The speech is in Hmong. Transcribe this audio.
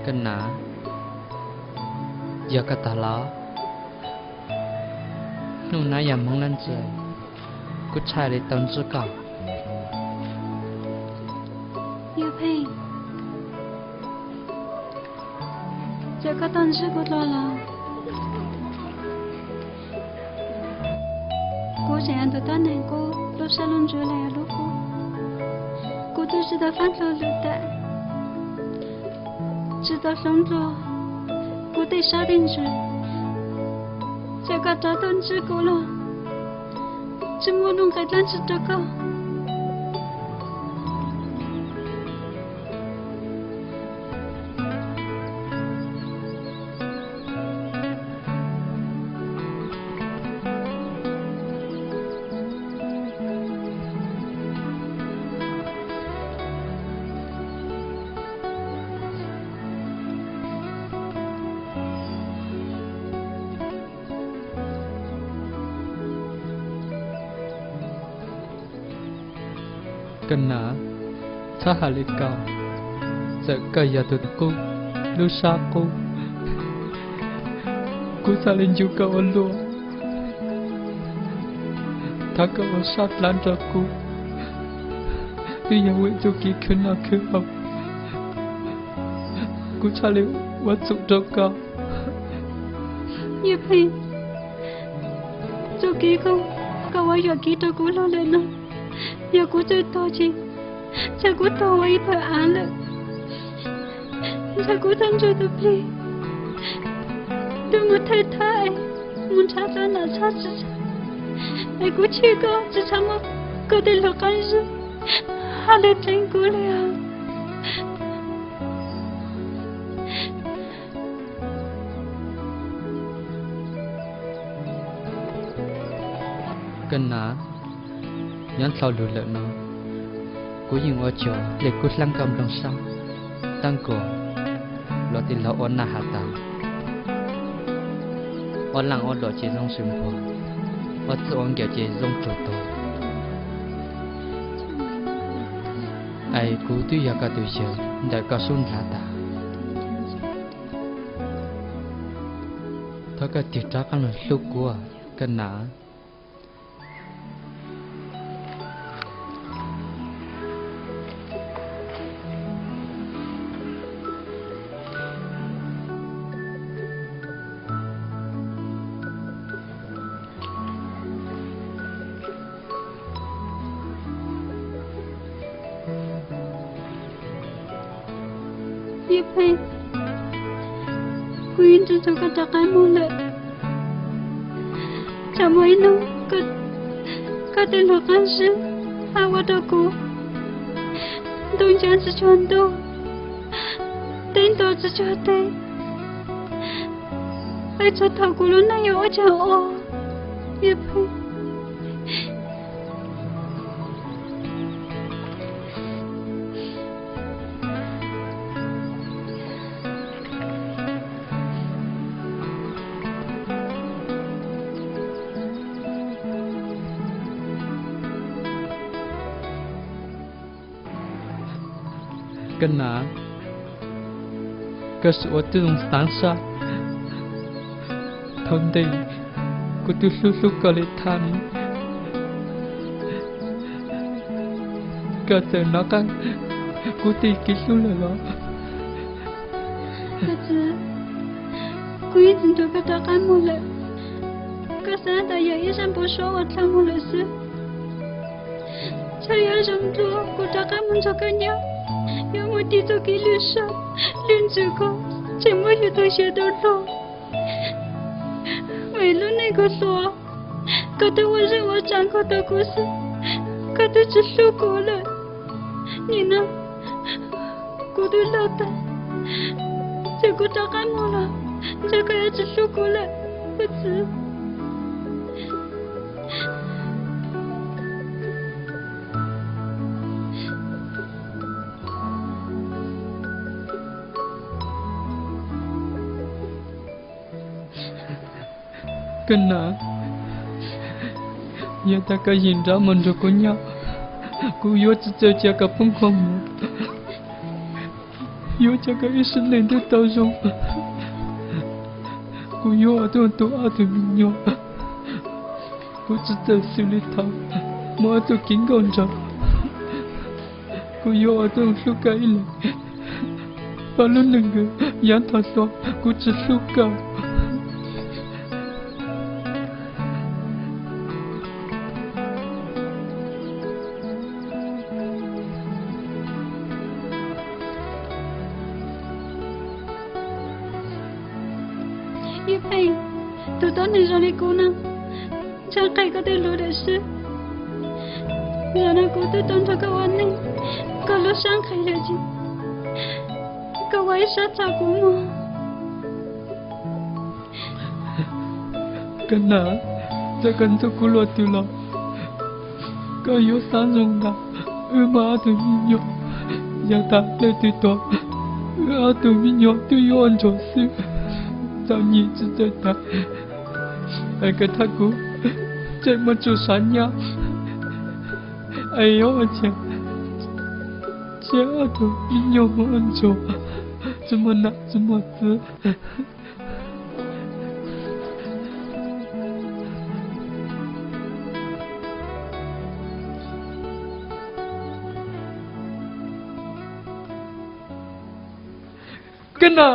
Koj nam, yog koj tag los? Hnub no yog hmoov lab ntxwg, kuv txhaj li tau ntsib koj. Yawg Pheej, txawm koj tau ntsib kuv dua los, kuv tseem yog tus tuab neeg qub, lub sab lub ntsws los yog lub qub. Kuv twb tsis tau faib hlo lwm tais, tsis tau hloov dua kuv tej sab tej ntsws. Txawm koj rov tuaj ntsib kuv los, tsis muaj nuj nqis dlaab tsi rau koj. Koj nam, txhob has li ko. Txawm koj yog tus qub, lub sab qub, kuv txhaj li ncu koj ua luaj. Thov koj ua sab dlaav rau kuv, twb yog vim txuj kev khwv noj khwv haus, kuv txhaj li ua txuj rau koj. Yawg Pheej, txuj kev koj, koj ua yuam kev rau kuv luaj lawm no, yog kuv txawj tog ces, ces kuv tog ua ib tawm av lawm. Ntshe kuv tau ntsib tus plig, tus mus thawj thab es mus nrhav tau nam tshab tsis tshab, es kuv chim koj tsis tshab muab koj tej lus qab zib hais lus txeeb kuv li os. Koj nam, nyob dlhau lug lawm no, kuv yeej ua cuag li kub hlab koj nplooj sab, tab nkaus los tij laug ua naj has tas, ob laaj ob luam ces zoo swm npua, ob txwj ua nkaus ces zoo tsug tuag. Es kuv twb yog koj tus yawg ntawm koj sub nrhav tas. Thov koj tig rov qab los hlub kuv, koj nam. Yawg Pheej, kuv yeej tsis txog koj rov qab mus lawm. Tsam muaj ib hnub koj tej lus qab zib hais ua rau kuv ntuj ncav tsis cuag ntuj, teb nto tsis cuag teb, es txog thaum kuv lub neej yuav ua tsaug ua, Yawg Pheej. Koj nam, koj sim ua tib zoo xaav sab. Thaum ntej kuv twb hlub hlub koj li thaj ni, koj txawm nov qab kuv tej kev hlub lawm los? Koj txiv, kuv yeej tsis nrug koj rov qab mus lawm. Koj xav tas yog ib zaj npau suav uas dlha mus lawm xwb. Ntshe yuav zoo dua kuv rov qab mus nrog koj nyob, yuav mus tiv txoj kev lwj sab lwj ntsws ko, tseem muab yus tus xyem rau luag. Vim lub neej kuv hluas, koj twb ua zeej ua tsaam nkaus tau kuv xwb, koj twb tsis hlub kuv lawm. Nim no kuv twb laug tag, txawm kuv rov qab mus los ntshe koj yuav tsis hlub kuv lawm, koj txiv. Koj nam, yog tas koj yeem nrog mus nrug kuv nyob, kuv yuav tsis txawj cia koj poob qho mus. Yuav ua cas koj ib sim neej twb tau zoo. Kuv yuav ua tuaj tu ob tug me nyuam. Kuv tsis txawj xws li thaum muaj ob tug kev nkauj nraug. Kuv yuav ua tuaj hlub koj ib leeg. Pab lub neej nkawd yav tag los kuv tsis hlub koj. Ib Pheej, tus tuab neeg zoo li kuv no, ntshai qhia koj tej lus dawm siab. Zaum no kuv twb tau nrog koj ua neej, koj lub sab nqhis lawm ces koj ua ib sab txhawb kuv mog. Koj na, txawm koj ntxub kuv luaj twg los koj yuav xav zoo ntag. Wb muaj ob tug me nyuam, yog tas leej twg tuag, wb ob tug me nyuam twb yuav ua ntsuag xwb. Txom nyem tsis txawj tag, es koj thab kuv tseem muaj txuj sa nyab, es yuav ua cas tshiab ob tug me nyuam mus ua ntsuag, tsis muaj nam tsis muaj txiv. Koj na,